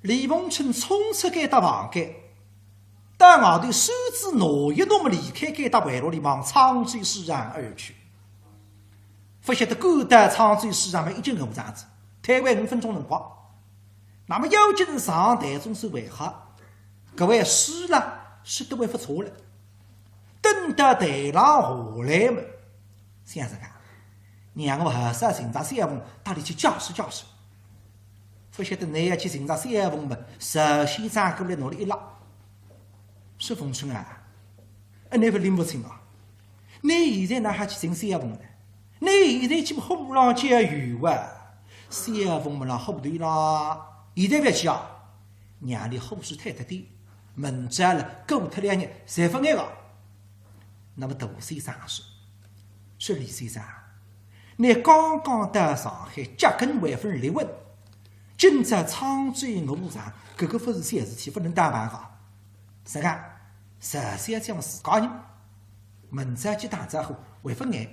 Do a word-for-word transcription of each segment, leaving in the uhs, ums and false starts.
李凤春冲出该搭房间，到外头手指挪一挪么离开该搭围落里，往沧州书场而去。勿晓得赶到沧州书场么已经饿场子，推位五分钟辰光。那么要紧上台总算还好，搿位书啦，说得还勿错了。等到台浪下来么，想着讲，让我还是寻着小凤，搭俚去解释解释。勿晓得倷要去寻着小凤么，石先生过来拿俚一拉，说：“凤春啊，哎，倷勿拎勿清啊，倷现在哪哈去寻小凤呢？倷现在去么火浪浇油啊，小凤么辣火堆啦，现在覅去啊，让俚火势退脱点，明朝了过脱两日，侪勿碍个。”那么大先生说：“说李先生，倷刚刚到上海，脚跟还朆立稳，今朝沧州饿场，搿个勿是小事体，勿能打忙个。实梗，石小姐么自家人，明朝去打招呼还勿碍，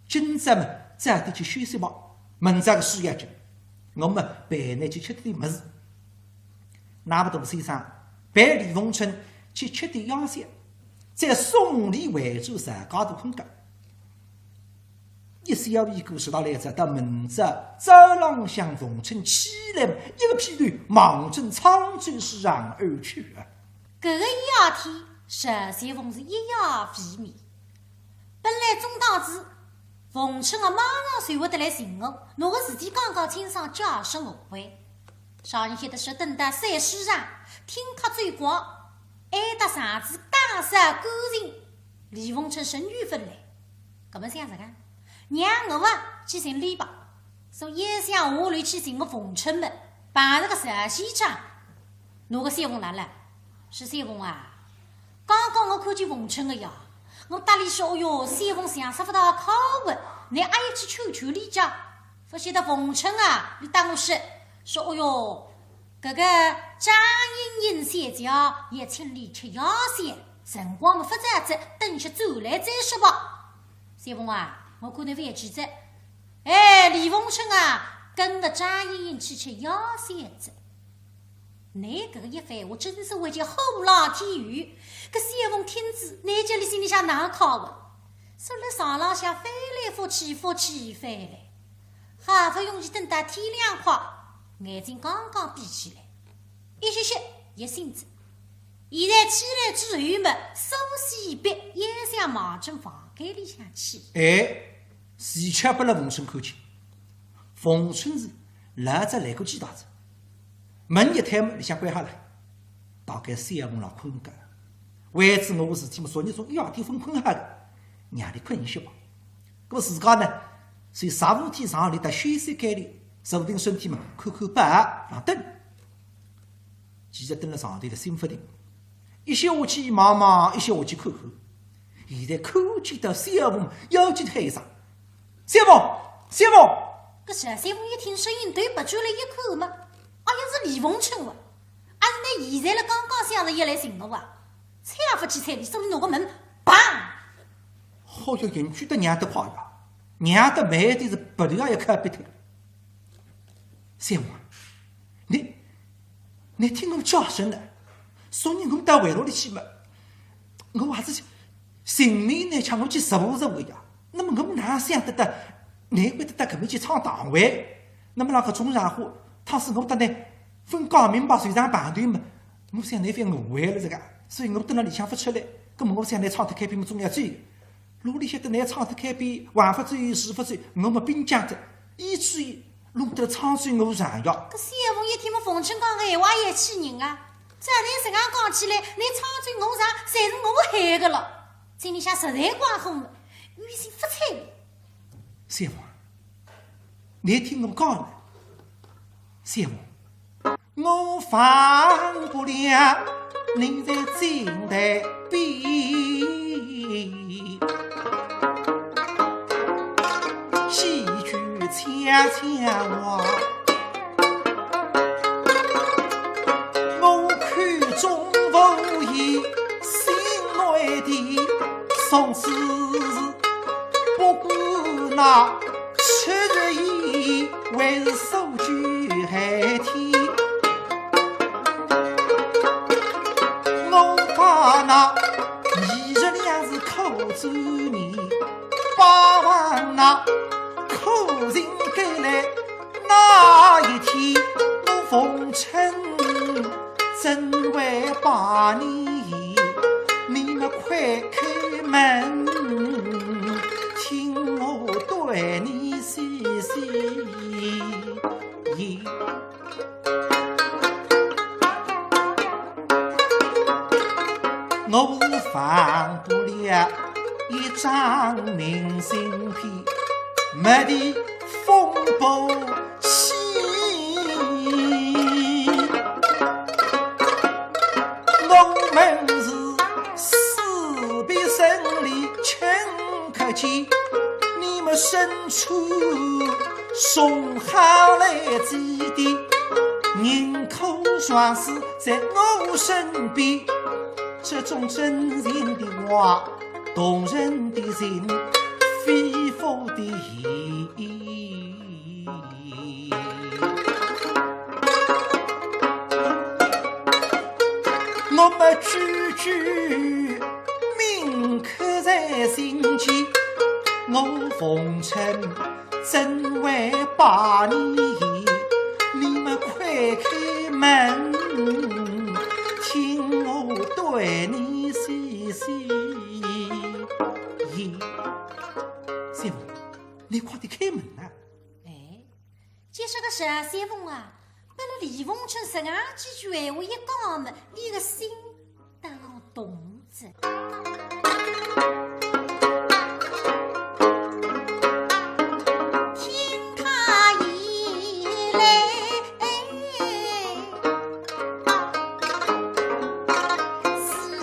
今朝么早点去休息吧，明朝个事要紧，我么陪倷去吃点物事。”那么大先生陪李凤春去吃点夜宵，再送俚回转石家渡困觉。一宵一过，说道来哉，到明朝早浪向凤春起来，一个屁颠望准沧州书场而去啊。搿个夜天，石小凤是一夜未眠。本来总当是凤春啊，马上就会得来寻我，拿个事体讲讲清爽，解释误会。 啥人晓得是等到三四上，听客走光，挨搭场子打扫干净，李凤春仍旧勿来。搿么想着讲，让我啊去寻俚吧。所以想下楼去寻个凤春么，碰着个石先生，拿个小凤拦了。“是小凤啊，刚刚我看见凤春个呀，我搭俚说，哦哟，小凤像煞勿大靠谱，倷阿要去劝劝俚家。”勿晓得凤春啊，俚搭我说，说，哦哟， 搿个张莹莹小姐也请俚吃夜宵，辰光么勿早哉，等歇转来再说吧。小凤啊，我看倷勿要去哉。哎，李凤春啊，跟个张莹莹去吃夜宵哉。倷搿个一番话，真是为叫火辣天油。搿小凤听仔，倷叫俚心里向难过啊，坐辣床浪向翻来覆去，覆去翻来。 好勿容易等到天亮快，眼睛刚刚闭起来，一歇歇也醒仔。现在起来之后么，梳洗一毕，也想望准房间里向去。哎，恰巧拨了凤春看见。凤春是老早来过几趟子，门一推么，里向关好了，大概小凤辣困觉。为仔我个事体么，昨日从一夜天朆困好个，让俚困一歇吧。 搿么自家呢，随手扶梯上来到休息间里，坐定身体嘛，看看报，上等。其实蹲辣床头里心勿定，一歇下去望望，一歇下去看看。现在看见到小凤，要紧喊一声：“小凤，小凤！”搿石小凤一听声音，头别转来一看嘛，哎呀，是李凤春哇！阿是倷现在辣刚刚想着要来寻我哇？睬也勿去睬俚，所以拿个门，砰！ 好哟，运气得让得快呀，让得慢点是鼻头也要靠鼻头。小凤啊，倷，倷听我叫声呢，昨日我到围落里去嘛，我还是寻倷呢，叫我去坐坐个呀。那么我哪想得到，倷会得到搿面去闯荡坏？那么辣搿种场化，倘使我搭倷朆讲明白，随场碰头嘛，我想倷覅误会了这个，所以我蹲辣里向勿出来。那么我想倷闯脱开篇嘛，总要走个。 哪里晓得倷闯脱开篇，横勿走，竖勿走，我么兵将的，以至于弄得沧海桑田呀。搿小凤一听么，凤春讲个闲话也气人啊！照倷实梗讲起来，倷闯出我场，侪是我害个了。心里向实在怪火么，于是勿睬伊。小凤，倷听我讲呢，小凤， 我放不了你在井台边，细句悄悄话。我口中无言，心内甜，从此不管那还是数据海天。我把那二十两是口子里，八万那口人给来那一天，我逢春怎会把你，你们快开门，听我对你细细言。我是放不了一张明信片，没得风波起。我们是死别生离亲客间，你们身处从何来之地，宁可双死在我身边。这种真情的话，动人的心，肺腑的言。 我们句句铭刻在心间，我逢春怎会把你，你们快开门，听我对你细细言。小凤，你快点开门呐！哎， 就是个啥小凤啊，拨了李逢春实梗几句闲话一讲么，伊个心当动着。听他一来，四人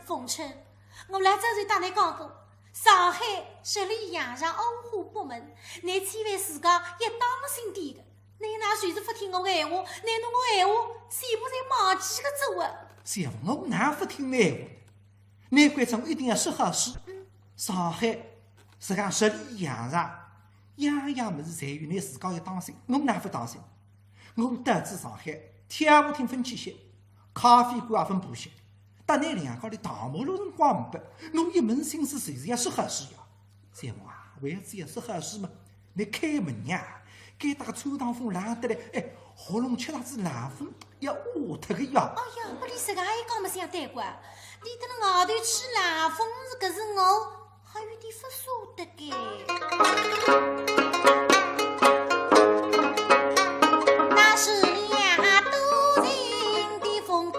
逢春，我老早就搭倷讲过， 上海十里洋场，五花八门，倷千万自家要当心点个。倷哪就是勿听我闲话，难道我闲话全部侪忘记个哉啊？小凤，我哪勿听倷闲话？倷关照我一定要说好事。嗯。上海实梗十里洋场，样样物事侪有，倷自家要当心，我哪勿当心？ 我到仔上海，跳舞厅分几歇，咖啡馆也分半歇，搭倷两家头谈话头辰光呒不，我一门心思就是要说好事呀。小凤啊，为仔要说好事嘛，倷开门呀，该搭个穿堂风冷得来，哎，喉咙吃着仔冷风要化脱个呀。哎呀，拨俚实梗一讲么想对个，俚蹲辣外头吹冷风，搿是我 还有点勿舍得个。那是两多情的疯姑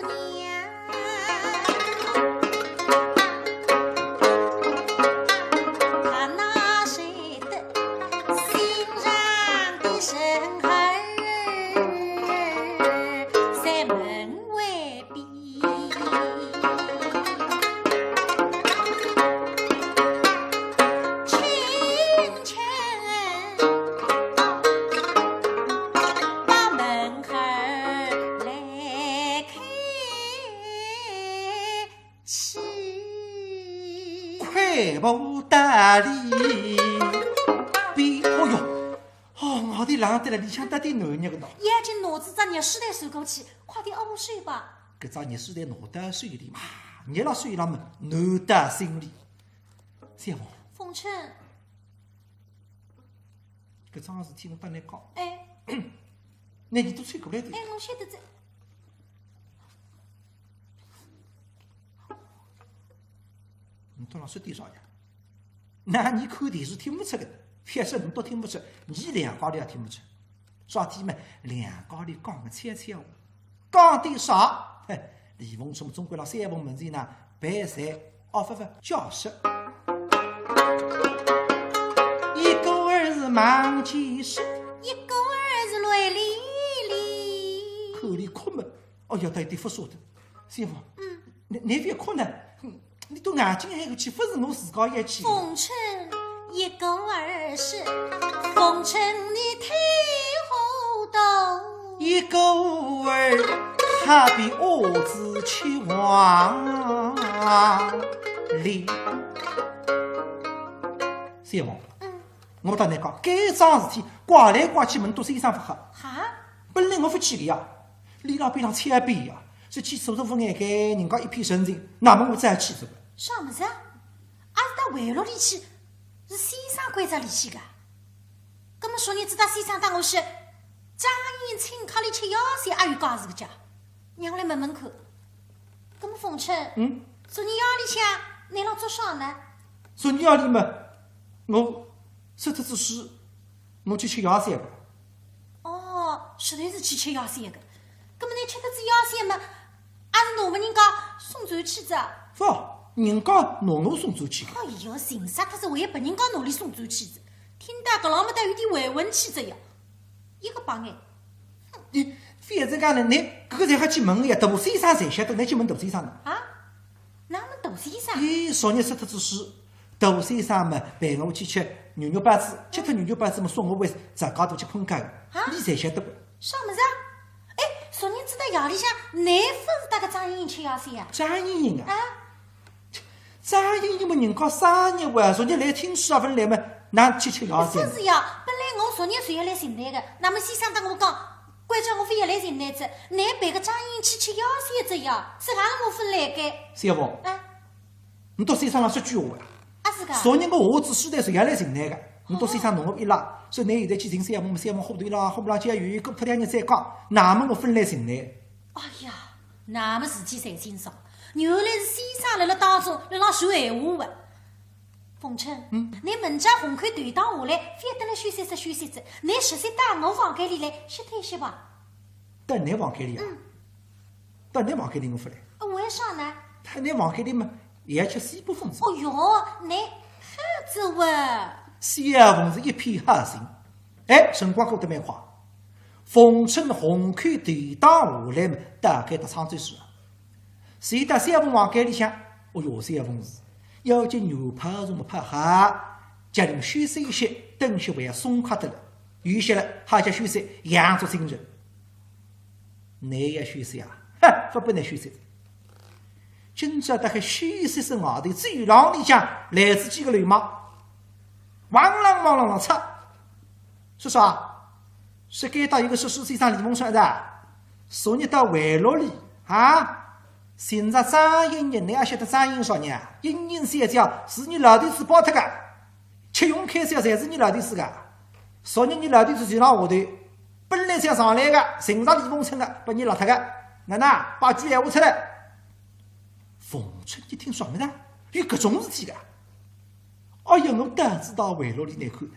娘，她哪舍得心上的人儿无道理。比，哦哟，哦，外头冷得来，里向到底暖热个呢。眼睛拿仔只热水袋走过去，快点握手吧。搿只热水袋拿到手里嘛，热辣手浪嘛，暖到心里。小凤，凤春，搿桩事体我搭侬讲，哎，拿耳朵凑过来点。哎，我晓得哉。侬到浪说点啥呀？㑚看电视听勿出个，反正侬倒听勿出，伲两家头也听勿出。啥体嘛，两家头讲个悄悄话，讲点啥？嘿，李凤春总归辣三凤门前呢，办事，哦，勿勿，解释。一个儿是忙几时，一个儿是泪淋淋。看伊哭么，哦哟，倒有点勿舍得。小凤，嗯。侬，侬覅哭呢，哼，侬对眼睛含过去，勿是我自家要去。凤春，一个儿是，凤春你听好道。一个儿好比五子棋王哩。小凤，嗯。我搭侬讲，搿桩事体怪来怪去，问笃先生勿好。哈？本来我勿去个呀，伊辣边浪瞎编呀，是去做做勿眼个，人家一片深情，那么我再去做个。啥物事啊？阿是到围炉里去，是先生关照伊去个？葛么昨日子搭先生搭我说，张英请客里吃夜宵，阿有介事个介？让我来问问看。葛么凤春，嗯？昨日夜里向，侬辣做啥呢？昨日夜里嘛，我说脱仔书，我去吃夜宵个。哦，实在是去吃夜宵个。葛么侬吃脱仔夜宵嘛，阿是拿么人家送转去仔啊？勿，人家拿我送转去个。哎哟，寻煞脱仔还要拨人家拿伊送转去仔，听到搿浪么倒有点回魂气仔呀。一个白眼。侬覅再讲了，侬搿个侪好去问个呀，大先生侪晓得，侬去问大先生呢。啊？哪能大先生？伊昨日说脱仔书，大先生嘛陪我去吃牛肉包子，吃脱牛肉包子嘛送我回自家肚去困觉个，啊？伊侪晓得个。啥物事啊？哎，昨日子到夜里向，侬勿是搭个张莹莹吃夜宵呀？张莹莹啊？啊？张莹莹嘛人家生日哇，昨日来听书啊，勿来嘛，哪去吃夜宵呢？勿是呀，本来我昨日是要来寻侬个，那么先生搭我讲，关照我勿要来寻侬仔，侬陪个张莹莹去吃夜宵仔呀，是哪能我勿来个？小凤，啊？侬笃先生辣说鬼话啊？啊，是个。昨日我下仔书台是要来寻侬个，侬笃先生拿我一拉，说侬现在去寻小凤，小凤好得来，好勿啦，就要有一个勿两日再讲，那么我勿来寻侬。哎呀，那么事体侪清爽，原来是先生辣辣当中辣辣说闲话个。凤春，嗯？侬明朝虹口断档下来，覅得来休息室休息室，侬直接到我房间里来歇脱一歇吧。到侬房间里啊？嗯。到侬房间里我勿来。啊，为啥呢？到侬房间里嘛，也要吃西北风子。哦哟，侬好子哇。小凤是一片好心。哎，辰光过得蛮快。凤春虹口断档下来嘛，大概到沧州市了。 随到小凤房间里向，哦哟，小凤是要紧牛泡茶么泡好，叫人休息一歇，等歇还要送客的了。有歇了，好叫休息，养足精神。侬要休息啊？哼，勿拨侬休息。今朝辣海休息室外头走廊里向来仔几个流氓，汪啷汪啷啷出。说啥？说该搭有个说书先生李凤春的，昨日到围炉里啊， 寻着张莹莹，侬阿晓得张莹莹啥人啊？莹莹小姐是伲老头子包脱个，吃用开销侪是伲老头子个。昨日伲老头子就辣下头，本来想上来个，寻着李凤春个，拨伲落脱个。哪能？把鬼闲话出来。凤春一听，啥物事啊？有搿种事体个？哎呀，我当仔到围炉里来看呢，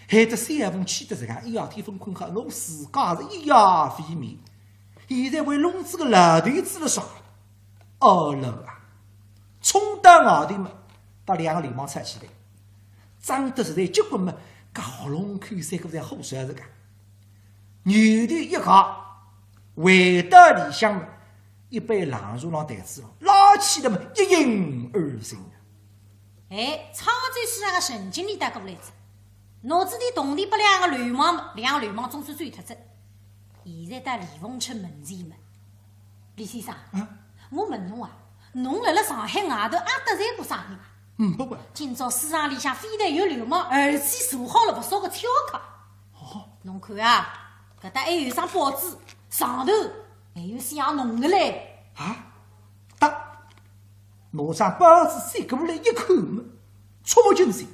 害得小凤气得实梗，一夜天勿困好，我自家是一夜未眠。 现在还弄仔个老头子了啥？哦，老啊，冲到外头嘛，搭两个流氓吵起来，争得实在结棍嘛，搿喉咙口三个侪火烧着个。扭头一吓，回到里向嘛，一杯冷茶浪台子浪，拉起来嘛，一饮而尽。 哎，沧州市场个陈经理倒过来哉，拿仔点铜钿拨两个流氓嘛，两个流氓总算走脱哉。现在到李凤春门前嘛，李先生，嗯？我问侬啊，侬辣辣上海外头阿得罪过啥人啊？嗯，勿会。今朝书场里向非但有流氓，而且坐好了勿少个刺客。哦。侬看啊，搿搭还有一张报纸，上头还有写侬个嘞。啊？哒，拿张报纸接过来一看嘛，触目惊心。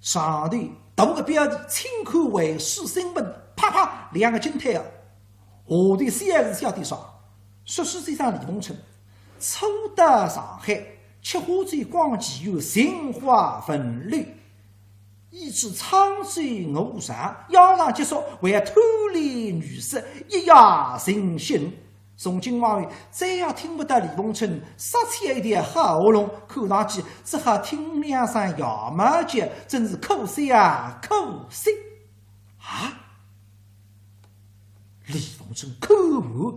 上头大个标题，请看卫视新闻，啪啪两个惊叹号。下头写是写点啥？说书先生李凤春，初到上海，吃花酒逛妓院，寻花问柳，以致酩酒误上，夜郎结宿，为贪恋女色，一夜成蠑。从今往后，再也听勿到李凤春杀气一条好喉咙，看上去只好听两声野猫叫，真是可惜啊，可惜！啊？李凤春看完，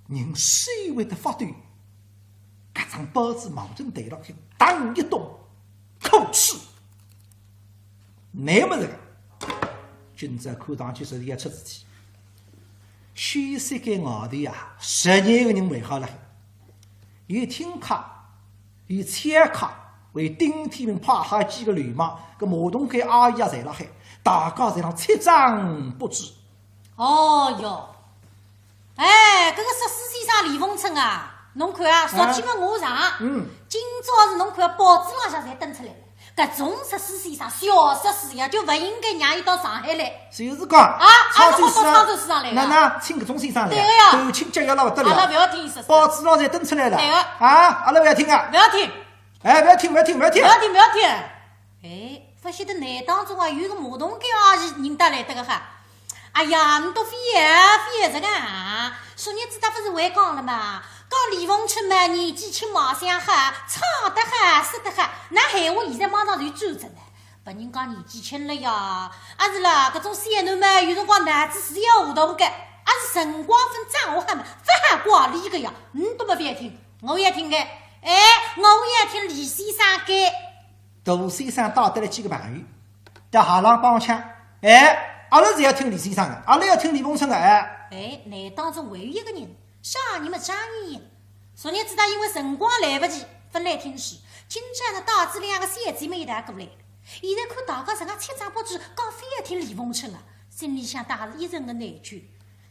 人稍微得发抖，搿张报纸望准台浪向当一动，可耻！难末搿个，今朝看上去是要出事体。休息间外头啊，十几个人围好了，有听客，有刺客，还顶天明派好几个流氓，搿马桶间阿姨啊侪辣海，大家侪辣七张八字。哦哟，哎，搿个说书先生李凤春啊，侬看啊，说起么我上，嗯。今朝是侬看报纸浪向侪登出来了。 搿种说书先生，小说书呀，就勿应该让伊到上海来。就是讲，啊，唱首诗啊，阿是好到唱首诗上来个。哪能请搿种先生来啊？对个呀。头轻脚要了勿得了。阿拉勿要听伊说书。报纸浪侪登出来了。对个。啊，阿拉勿要听啊。勿要听。哎，勿要听，勿要听，勿要听。勿要听，勿要听。哎，勿晓得哪当中啊，有个马桶间阿姨认得来得个哈。 哎呀，侬倒覅覅这个啊！昨日子搭勿是还讲了嘛，讲李凤春嘛，年纪轻，卖相好，唱得好，说得好，㑚闲话现在马上就转正了。别人讲年纪轻了呀，阿是啦，搿种小囡嘛，有辰光脑子是要糊涂个，阿是辰光分掌握好嘛，勿好怪伊个呀。侬倒么覅听，我要听个，哎，我要听李先生个。 杜先生带得来几个朋友，到海浪帮腔，哎，阿拉是要听李先生个，阿拉要听李凤春个，哎。哎，难当中还有一个人，啥人嘛？张玉英。昨日子搭因为辰光来勿及，勿来听书，今朝呢，带仔两个小姐妹一道过来。现在看大家实梗七张八字，讲非要听李凤春个，心里向搭还是一阵个内疚。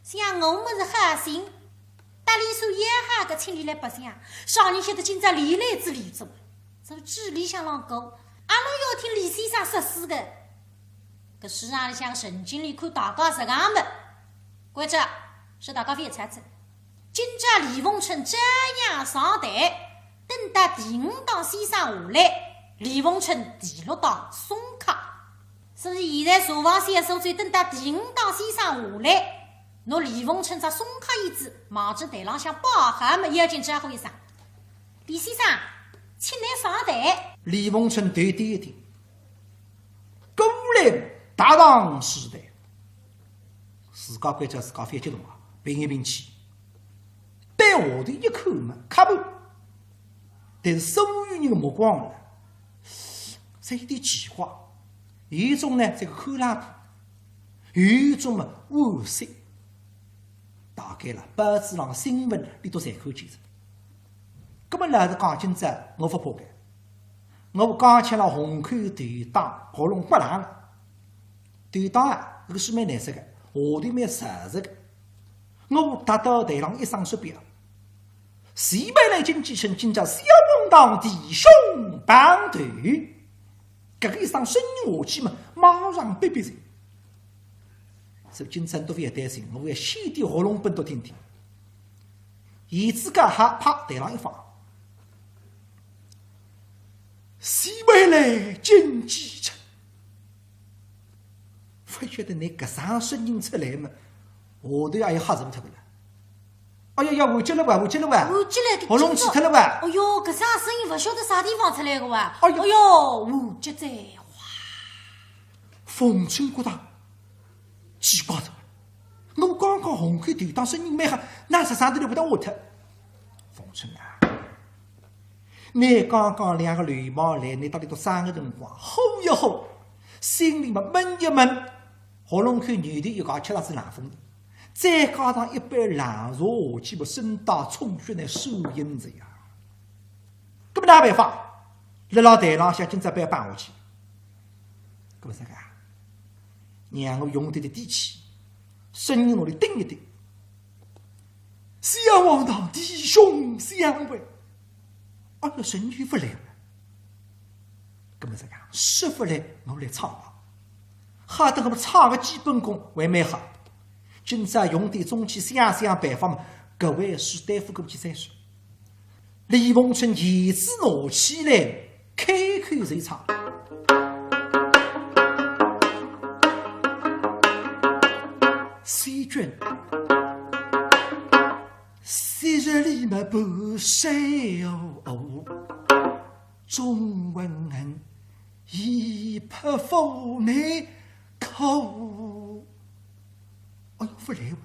想我么是好心， 搭俚说也好个请俚来白相，啥人晓得今朝俚来仔俚哉，走仔里向浪讲，阿拉要听李先生说书个。搿书场里向个神经里看大家实梗么，关照，说大家覅吵哉。今朝李凤春照样上台，等到第五档先生下来，李凤春第六档送客。 所以现在茶房小说最等到第五档先生下来，拿李凤春只送客椅子望仔台浪向摆好么，要紧招呼一声：“李先生，请来上台。”李凤春头低一低，过来搭上书台。自家关照自家覅激动啊，平心平气。对下头一看嘛，客满。但是所有人个目光呢， 是有点奇怪，有一种呢，这个看冷淡，有一种嘛，惋惜。大概了，报纸浪新闻里头侪看见哉。葛么老实讲，今朝我勿怕个，我刚吃了红口豆汤，喉咙发冷了。豆汤啊，搿个水蛮难吃个，下头蛮潮湿个。我踏到台浪一声说别， 徐悲来金继春，今朝小公堂弟兄碰头，搿个一声声音下去嘛，马上逼逼人。所以今朝都覅担心，我要先点喉咙本笃听听。椅子架好，啪，台浪一放。徐悲来金继春，勿晓得拿搿声声音出来嘛，下头也要吓住脱个了。 哎呀呀，完结了哇，完结了哇，完结了，喉咙去脱了哇。哎哟，搿声声音勿晓得啥地方出来个哇。哎哟。哎哟，完结哉，哇。凤春觉得奇怪哉，我刚刚红口豆汤声音蛮好，哪啥啥都听勿到我脱。凤春啊，你刚刚两个流氓来，你到底到啥个辰光，吼一吼，心里嘛闷一闷，喉咙口牛头一家吃了只冷风。 再加上一杯冷茶下去，么身带充血呢，手硬着呀。搿么哪办法？辣辣台浪向今朝板搬下去。搿么啥个啊？让我用点点底气，声音拿伊顶一顶。小王堂弟兄相会。哎呀，声音勿来了。搿么啥个啊？说勿来，我来唱吧。好得搿么唱个基本功还蛮好。今朝用点中气想想办法嘛，搿回书对勿过去再说。 李凤春弦子拿起来，开口就唱。谁君，昔日里么不识哦，终闻恨，已不复能可。哎呦，勿来哇！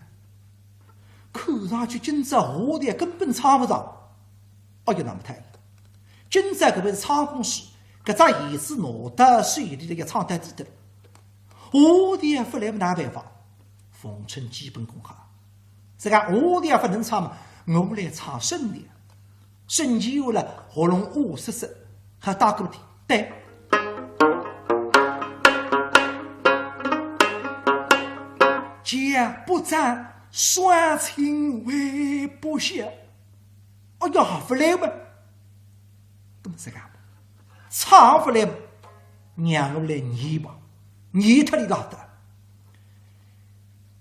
看上去今朝下调根本唱勿着。哎呀，那么太，今朝搿位唱功师，搿只弦子拿到手里头要唱到底的了。下调勿来么哪办法？凤春基本功好，这个下调勿能唱嘛，我来唱升调。 升调了，喉咙哑塞塞，还打鼓的，对。脚步张，双亲为不孝。哎呀，勿来嘛。搿么啥个？唱勿来嘛，让我来念吧，念脱伊拉的。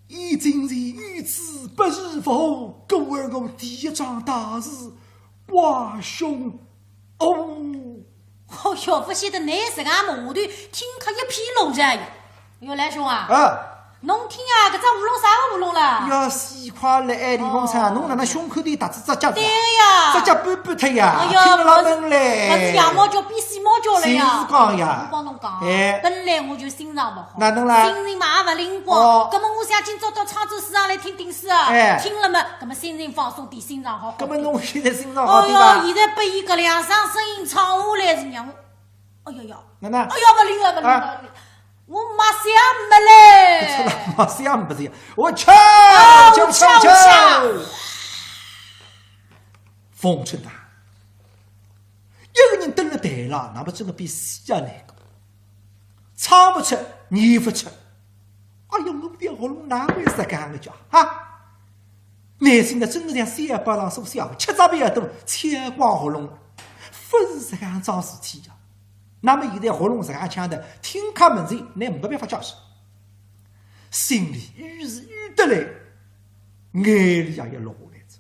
以今日与子不如父，故而我第一桩大事，刮胸哦。哦哟，勿晓得㑚自家门下头听客一片乱糟呀。哟，来兄啊，啊。侬听啊，搿只喉咙啥个喉咙了？要死快了，哎，李凤春，哦。侬哪能胸口头搭仔只脚子啊？对呀。只脚搬搬脱呀，哎呀，听勿牢门嘞。勿是羊毛叫变细毛叫了呀。就是讲呀。我帮侬讲啊，哎。本来我就心脏勿好。 哪能啦？心情嘛也勿灵光。哦。葛么我想今朝到唱作书场来听听书啊，哎。听了嘛，葛么心情放松点，心脏好好点。葛么侬现在心脏好点伐？哦哟，现在拨伊搿两声声音唱下来是让我，哎呀呀，哪能？哎呀，勿灵了，勿灵了，啊。勿灵了，我脉象没嘞。不错了，脉象不是呀，我唱，哦，唱，唱，唱。唱。凤春呐，一个人蹲辣台浪，那么真个比死也难过。 唱勿出，念勿出。哎呀，我的喉咙哪会实梗个叫啊？难听得真个像小白狼所写个，吃只饭也多，切光喉咙，勿是实梗桩事体呀。那么现在喉咙实梗腔调，听客门前，㑚没办法解释。心里郁是郁得来，眼泪也要落下来哉。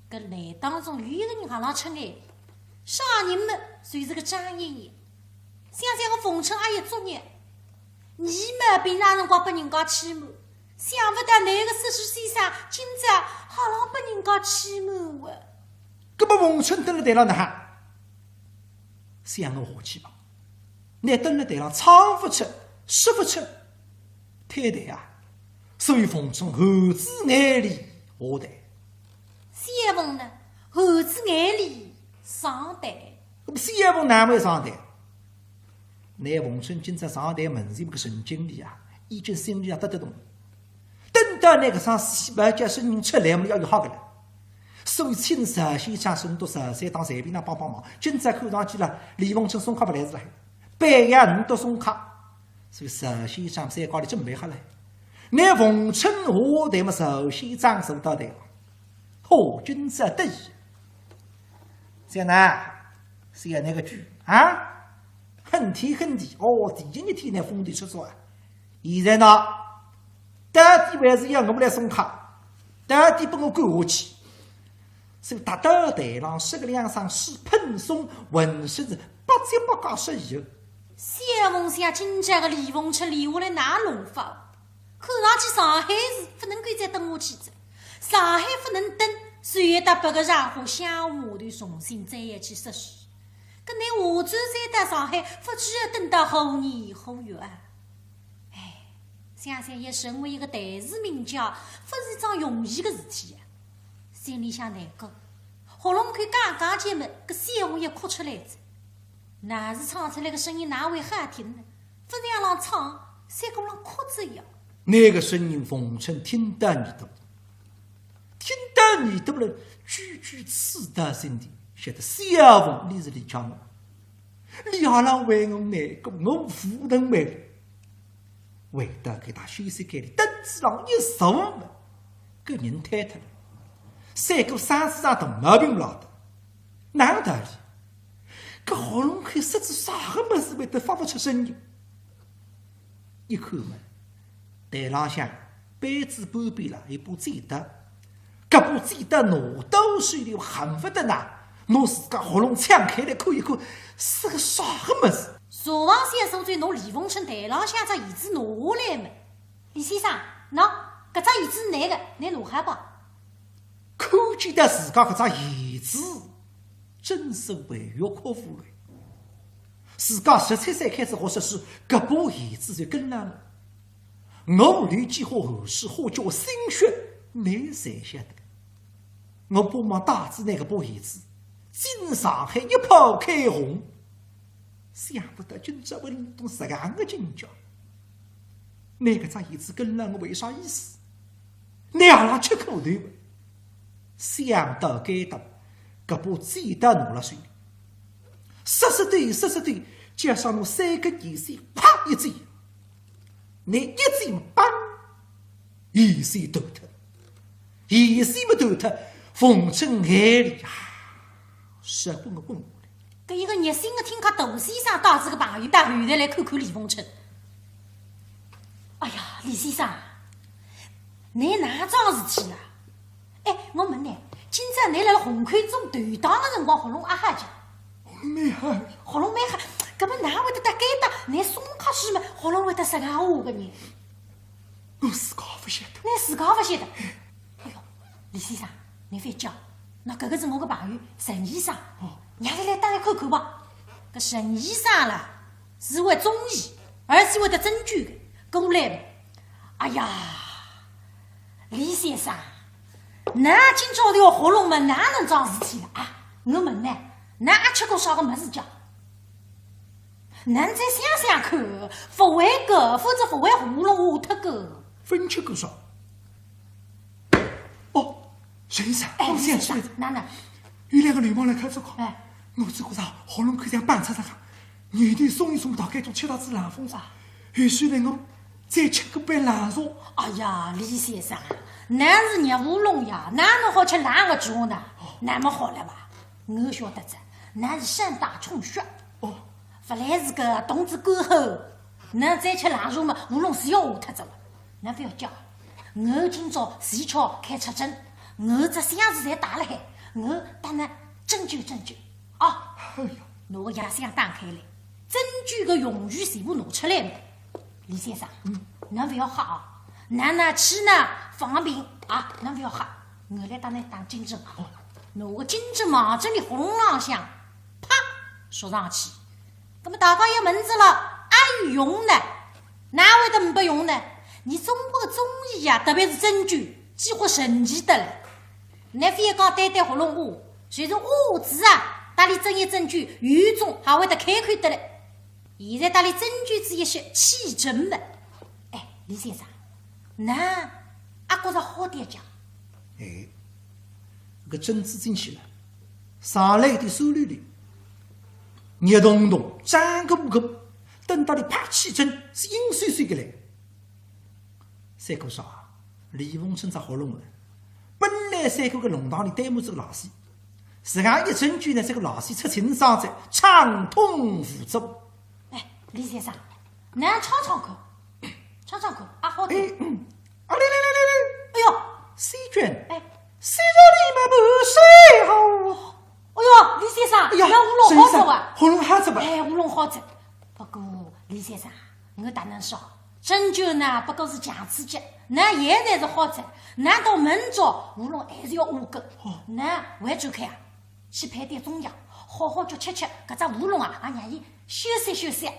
搿来当中有一个人也浪出眼泪，啥人么？就是个张爷爷。 想想个凤春阿爷作孽，伊么平常辰光拨人家欺瞒，想勿到㑚个说书先生今朝还让拨人家欺瞒啊。葛么凤春蹲辣台浪哪哼？想我下去吧，㑚蹲辣台浪唱勿出，说勿出，退台啊。所以凤春含仔眼泪下台。小凤呢，含仔眼泪上台。葛么小凤哪会上台？ 㑚凤春今朝上台门前个神经病啊，已经心里也得得动。等到㑚搿声死白叫声音出来么，要有好个了。所以请石先生、沈笃石三档随便哪帮帮忙。今朝看上去了，李凤春送客勿来哉了，半夜五笃送客，所以石先生三家头准备好了。㑚凤春下台么，石先生坐到台浪。嚯，今朝得意。 小囡，小囡个句啊，恨天恨地，哦，第一日天呢，风头出作啊。现在呢，到底还是要我来送客，到底拨我赶下去。所以踏到台浪，说个两声书，喷松，浑身是百结百结实以后。小凤想今朝个李凤春留下来哪弄法？ 看上去上海是勿能够再蹲下去哉，上海勿能蹲，所以搭别个场化乡下码头重新再要去说书。搿㑚下转再到上海，勿知要蹲到何年何月啊？哎，想想要成为一个台词名家，勿是桩容易个事体呀。心里向难过，喉咙口刚刚结么，搿小凤要哭出来哉。 哪是唱出来个声音哪会好听呢？勿是要浪唱，像个浪哭着一样。那个声音凤春听到耳朵，听到耳朵了，句句刺到心底，晓得小凤俚是李巧文。俚阿拉为我难过，我无能为力。回到搿搭休息间里，凳子浪一坐嘛，搿人瘫脱了。三哥身子上大毛病了得，哪能道理？搿喉咙口塞仔啥个物事会得发勿出声音？一看嘛，台浪向杯子半边浪一把剪刀，搿把剪刀拿到手里恨勿得拿，拿自家喉咙抢开来看一看，是个啥个物事？茶房小苏州拿李凤春台浪向只椅子拿下来嘛。李先生，喏，搿只椅子是倷个，倷拿好吧。看见得自家搿只椅子，真是为月哭无泪。自家十七岁开始学识字，搿把椅子就跟了我。我流几化汗水，花几化心血，倷侪晓得。我帮忙带仔倷搿把椅子，进上海一炮开红，想勿到今朝会弄到实梗个境界。倷搿只椅子跟了我为啥意思？倷阿拉吃苦头。想到该搭，搿把剪刀拿了手里，煞煞抖，煞煞抖，就像拿三个眼线啪一剪，拿一剪嘛，梆，眼线断脱，眼线嘛断脱，凤春眼泪啊，直滚滚下来。搿一个热心个听客杜先生带仔个朋友到后台来看看李凤春。哎呀，李先生，倷哪桩事体啦？哎，我问倷，今朝倷辣辣虹口做头档个辰光，喉咙阿好叫？蛮好。喉咙蛮好，搿么哪会得到该搭，倷松开手嘛，喉咙会得实梗哑个呢？我自家勿晓得。倷自家勿晓得？哎哟，李先生，倷覅叫，喏，搿个是我个朋友陈医生，哦。让俚来搭倷看看吧。搿陈医生啦，是会中医，而且会得针灸个，过来吧。哎呀，李先生，倷今朝条喉咙嘛，哪能桩事体了啊？我问倷，倷阿吃过啥个物事叫？倷再想想看，勿会个，否则勿会喉咙哑脱个。勿吃过啥？哦，陈医生，哎，我想起来了。李先生，哪能？有两个流氓来敲竹杠，哎。我只觉着喉咙口像崩出来个，喉头松一松，大概中吃到仔冷风着。后首来我再吃个杯冷茶。哎呀，李先生，倷是热喉咙呀，哪能好吃冷个茶呢？哦。那么好了吧，我晓得哉，倷是山大充血。哦。勿来事个，冻仔干喉，倷再吃冷茶嘛，喉咙是要哑脱哉了。倷覅叫，我今朝前朝开出诊，我只箱子侪带辣海，我搭倷针灸针灸。哦，哎呀。拿个药箱打开来，针灸个用具全部拿出来了。李先生，嗯。倷覅吓啊，倷呢去呢放平啊，倷覅吓，我来搭倷打金针啊。哦。拿个金针望仔倷喉咙浪向，啪，戳上去。葛么大家要问仔了，阿有用呢？哪会得呒用呢？伲中国个中医啊，特别是针灸，几化神奇得了。倷覅讲单单喉咙哑，就是哑仔啊，搭俚针一针灸，有种还会得开口得了。现在搭俚针灸仔一歇，起症了。哎，李先生，倷阿觉着好点讲？哎，搿针子进去了，上来一点酸溜溜，热咚咚，胀个不个，等到俚啪起针，是阴森森个来。三哥说啊，李凤春只喉咙了，本来三哥个弄堂里堆满仔个垃圾，实梗一针灸呢，搿个垃圾出清爽哉，畅通无阻。哎，李先生，倷尝尝看，尝尝看，阿好点。哎，嗯，啊，来来来来来，哎哟，细菌，哎。西热里面不是好。哎哟，李先生，哎呀，倷喉咙好哉哇？陈医生，喉咙好哉哇？哎，喉咙好哉。不过，李先生，我搭倷说，针灸呢，不过是强刺激，倷现在是好哉，倷到明朝喉咙还是要哑个。哦。倷回转去啊，去配点中药，好好叫吃吃，搿只喉咙啊，也让伊休息休息。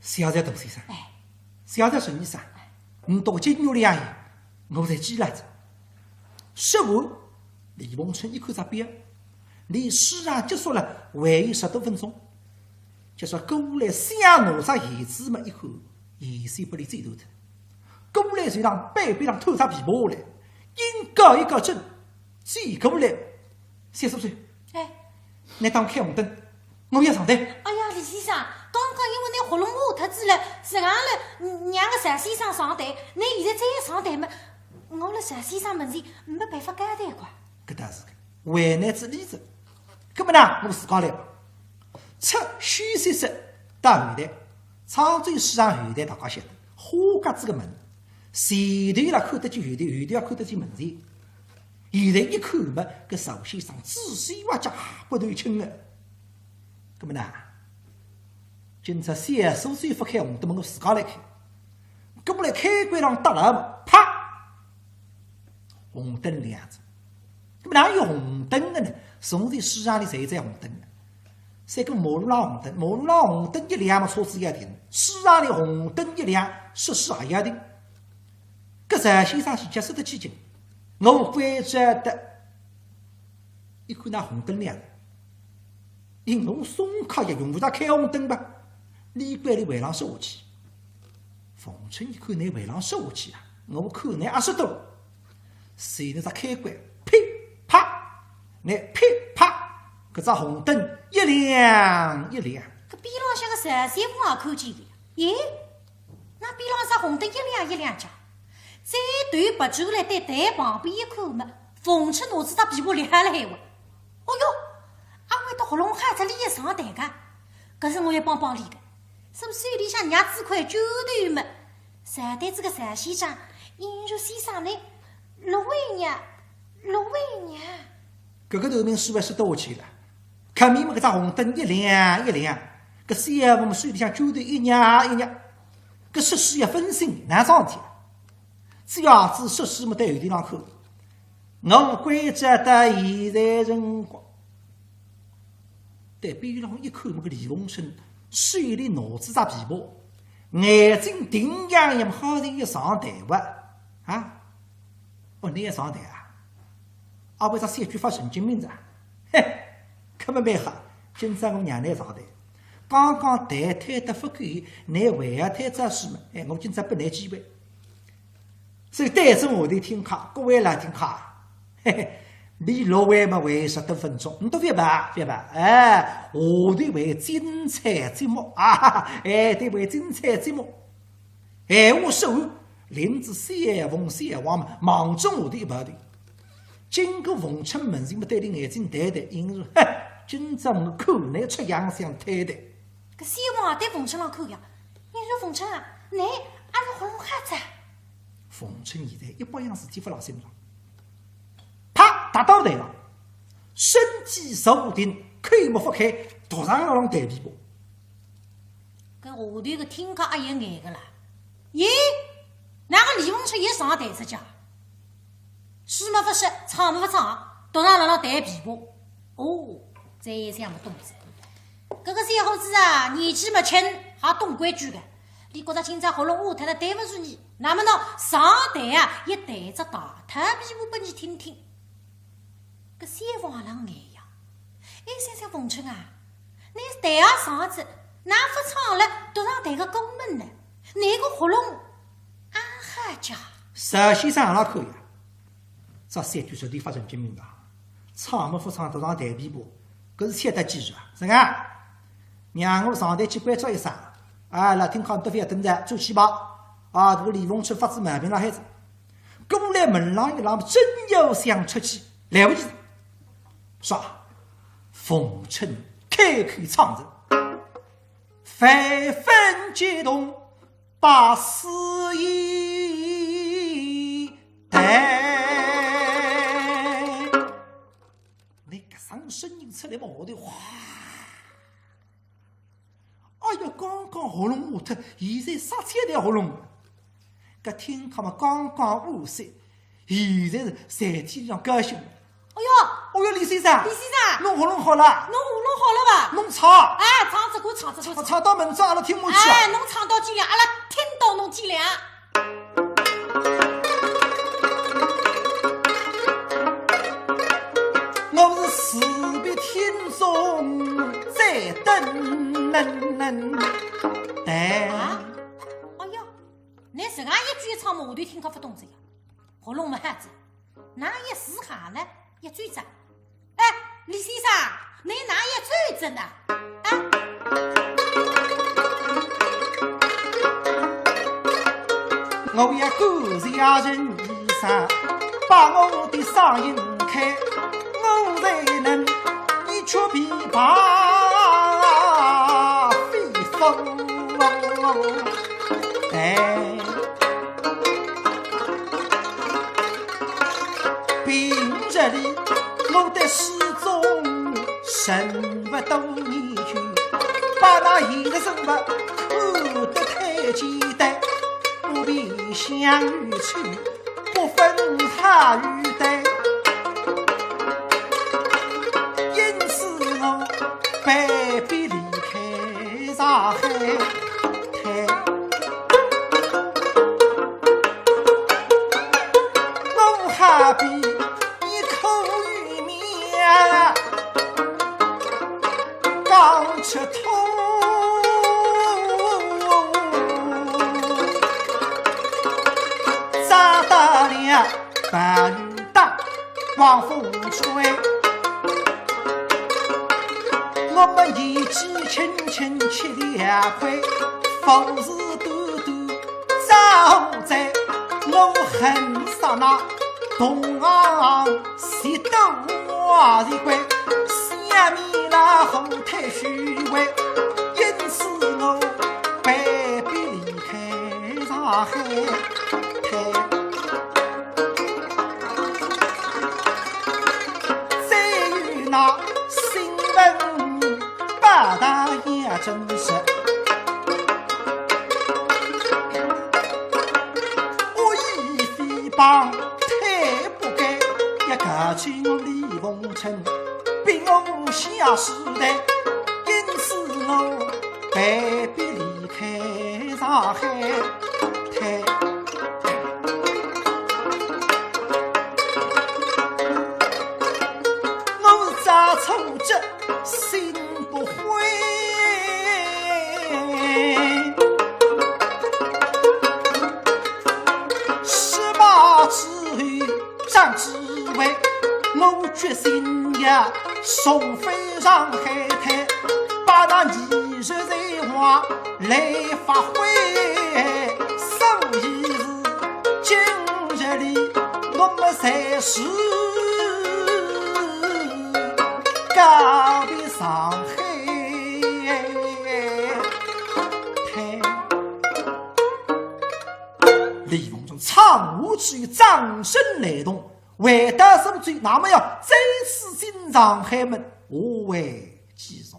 谢谢杜先生。哎。谢谢陈医生。倷到今朝里啊，我侪记牢哉。说完，李凤春一看只表，俚书上结束了，还有十多分钟。就说过来想拿只弦子么一看，弦线拨俚剪断脱。过来就让背背浪探只琵琶下来，硬搞一搞针，转过来，小苏州，哎。倷搭我开红灯，我要上台。哎呀，李先生，刚刚因为拿喉咙哑脱仔了，实梗了，让个石先生上台，拿现在再上台嘛，我了石先生门前没办法交代个。搿倒是个，为难仔俚哉。搿么呢，我自家来吧。出休息室到后台，唱州书场后台大家晓得，花格子个门，前头伊拉看得见后台，后台也看得见门前。现在一看嘛，搿石先生仔细挖角，骨头轻个。搿么呢，今朝小苏州勿开红灯，我自家来开。搿么来开关浪搭牢嘛，啪，红灯亮仔。搿么哪有红灯个呢？从前书场里侪有只红灯个。三个马路浪红灯，马路浪红灯一亮嘛，车子要停；书场里红灯一亮，说书也要停。搿石先生是急煞得起劲，我关照得，一看哪红灯亮，因为我送客也用勿着开红灯吧，俚关俚还浪说下去。 逢春一看，倷还浪说下去啊？我看倷阿说多。随着只开关，噼啪，倷噼啪，搿只红灯一亮一亮。搿边浪向个石先生也看见个呀。咦，哪边浪只红灯一亮一亮介？再头别转来对台旁边一看嘛，逢春拿仔只琵琶立辣海哇。哦哟，阿会得喉咙哑脱俚也上台个？搿是我要帮帮俚个。 是勿是手里向捏仔块绢头嘛？上台仔个石先生，音乐先生呢？六位娘，六位娘。搿个头名书还说得下去了，看面嘛搿只红灯一亮一亮，搿小凤嘛手里向绢头一捏一捏，搿说书要分心，哪桩事体啊？只要仔说书嘛对后头浪看，我关照到现在辰光。 对边浪一看，么个李逢春手里拿仔只琵琶，眼睛定洋洋，好像要上台哇。啊？哦，倷要上台啊？阿会得小鬼发神经病哉？嘿，搿么蛮好，今朝我让倷上台。刚刚台推得勿够，倷还要推只书嘛？哎，我今朝拨倷机会。 所以对准下头听客，各位来听客，嘿嘿，俚六位嘛还有十多分钟，倷覅怕，覅怕，哎，下头还有精彩节目啊，哎，对，还有精彩节目。闲话说完，领仔小凤、小王嘛，望准下头一跑头。经过逢春门前嘛，对俚眼睛抬抬，意思是，嘿，今朝我看倷出洋相推扳。搿小王也对逢春浪看呀，意思是逢春啊，倷阿是喉咙哑哉？ 逢春现在一百样事体勿辣心上，啪，踏到台浪，身体坐定，口目勿开，独上辣浪弹琵琶。搿下头个听客阿有眼个啦？咦，哪个李逢春也上台仔介？书么勿说，唱么勿唱，独上辣浪弹琵琶。哦，再一想么懂哉。 搿个小伙子啊，年纪么轻，还懂规矩个。俚觉着今朝喉咙哑脱了对勿住倷，那么喏，上台啊，也弹只大套琵琶拨倷听听。搿小凤也浪眼呀，哎，想想逢春啊，倷是台也上仔，哪勿唱了，独上弹个过门呢？倷个喉咙啊，好家伙！石先生也辣看呀，搿小鬼绝对发神经病个，唱么勿唱，独上弹琵琶。 搿是吃得几时啊？是啊，让我上台去关照一声，啊，老听客都覅等哉，转去吧。啊，搿个李逢春发仔毛病辣海哉，过来门浪一浪，正要想出去，来勿及。啥？逢春开口唱着，万分激动， 百思一弹。倷搿声声音出来嘛，下头哗！哎呀，刚刚喉咙哑脱，现在煞起来喉咙。搿听客嘛，刚刚五岁， 现在是身体上高兴。哎哟，哦哟，李先生，李先生，侬喉咙好了？侬喉咙好了伐？侬唱。哎，唱只歌，唱只歌。唱到明朝阿拉听下去啊。哎，侬唱到几两，阿拉听到侬几两。我是四壁听众在等。哎。啊？哎哟，倷实梗一句唱嘛，下头听客勿懂哉呀。喉咙么好哉。 哪一时好了，一转子。哎，李先生，倷哪一转子呢？啊？我要感谢陈医生，把我的伤心开，我才能一曲琵琶飞凤台。平日里我的书中人物多研究，把那现实生活看得太简单，不辨香与臭，不分好与歹。因此我被逼离开上海滩。我好比一口鱼苗，刚出土，长大了暴雨打，狂风吹。我们年纪轻轻吃了亏，服侍短短遭罪。我恨煞那同行谁都我是鬼，下面那后退虚伪，因此我被逼离开上海滩。再有那新闻报道也真实，恶意诽谤太不该，也告诉我李凤春，逼我下时代，因此我被逼离开上海滩。我是遭挫折心不悔，失败之后张志伟，我决心要重返上海滩，把那艺术才华来发挥。所以是今日里我们才是告别上海滩。李凤春唱完之后掌声雷动，回到苏州，那么要再次进上海门，何为继续？